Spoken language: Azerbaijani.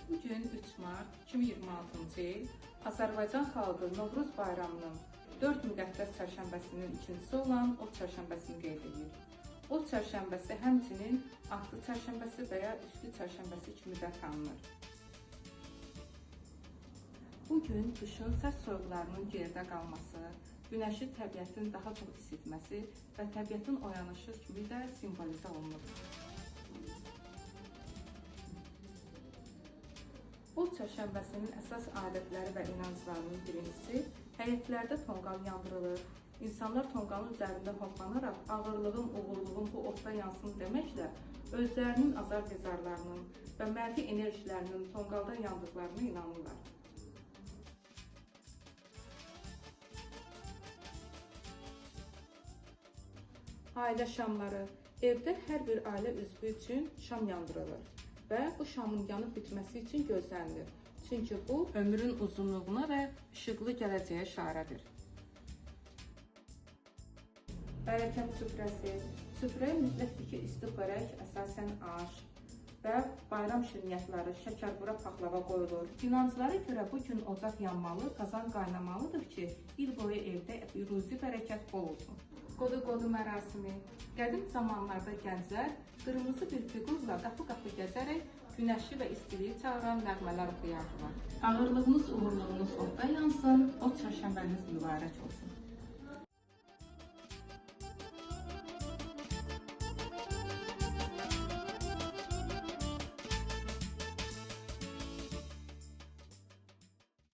Bugün 3 mart 2026-cı il Azərbaycan xalqı Novruz bayramının 4 müqəddəs çərşənbəsinin ikincisi olan Od çərşənbəsini qeyd edir. Od çərşənbəsi həmçinin Atlı çərşənbəsi və ya Üstü çərşənbəsi kimi də tanınır. Bu gün qışın sərt soyuqlarının geridə qalması, günəşi təbiətin daha çox isitməsi və təbiətin oyanışı kimi də simvolizə olunur. Od çərşənbəsinin əsas adətləri və inanclarının birincisi, həyətlərdə tonqal yandırılır. İnsanlar tonqalın üzərində hoppanaraq ağırlığım, uğurluğum bu odda yansın deməklə özlərinin azar bezarlarının və mənfi enerjilərinin tonqalda yandıqlarına inanırlar. Ailə şamları. Evdə hər bir ailə üzvü üçün şam yandırılır və bu şamın yanıb bitməsi üçün gözlənilir. Çünki bu, ömrün uzunluğuna və işıqlı gələcəyə işarədir. Bərəkət süfrəsi. Süfrəyə mütləq 2 isti xörək, əsasən aş və bayram şirniyyatları, şəkərbura, paxlava qoyulur. İnanclara görə bu gün ocaq yanmalı, qazan qaynamalıdır ki, il boyu evdə ruzi bərəkət bol olsun. Qodu-qodu mərasimi. Qədim zamanlarda gənclər qırmızı bir fiqurla qapı-qapı gəzərək günəşi və istiliyi çağıran nəğmələr oxuyardılar. Ağırlığınız, uğurluğunuz odda yansın, od çərşənbəniz mübarək olsun.